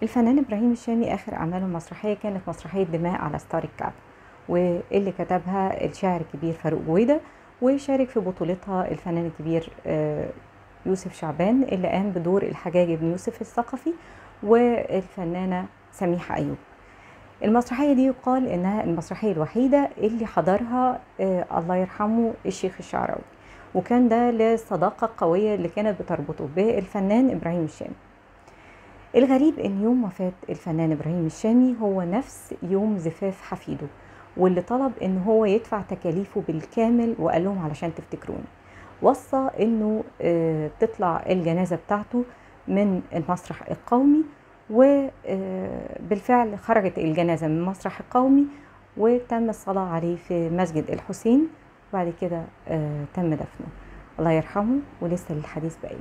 الفنان إبراهيم الشامي آخر أعماله المسرحية كانت مسرحية دماء على ستار الكعبة، واللي كتبها الشاعر الكبير فاروق جويدة، وشارك في بطولتها الفنان الكبير يوسف شعبان اللي قام بدور الحجاج بن يوسف الثقفي، والفنانة سميحة أيوب. المسرحية دي يقال إنها المسرحية الوحيدة اللي حضرها الله يرحمه الشيخ الشعراوي، وكان ده للصداقة القوية اللي كانت بتربطه بالفنان إبراهيم الشامي. الغريب إن يوم وفاة الفنان إبراهيم الشامي هو نفس يوم زفاف حفيده، واللي طلب إن هو يدفع تكاليفه بالكامل وقال لهم علشان تفتكروني. وصى إنه تطلع الجنازة بتاعته من المسرح القومي، وبالفعل خرجت الجنازة من المسرح القومي وتم الصلاة عليه في مسجد الحسين، وبعد كده تم دفنه. الله يرحمه، ولسه للحديث باقي.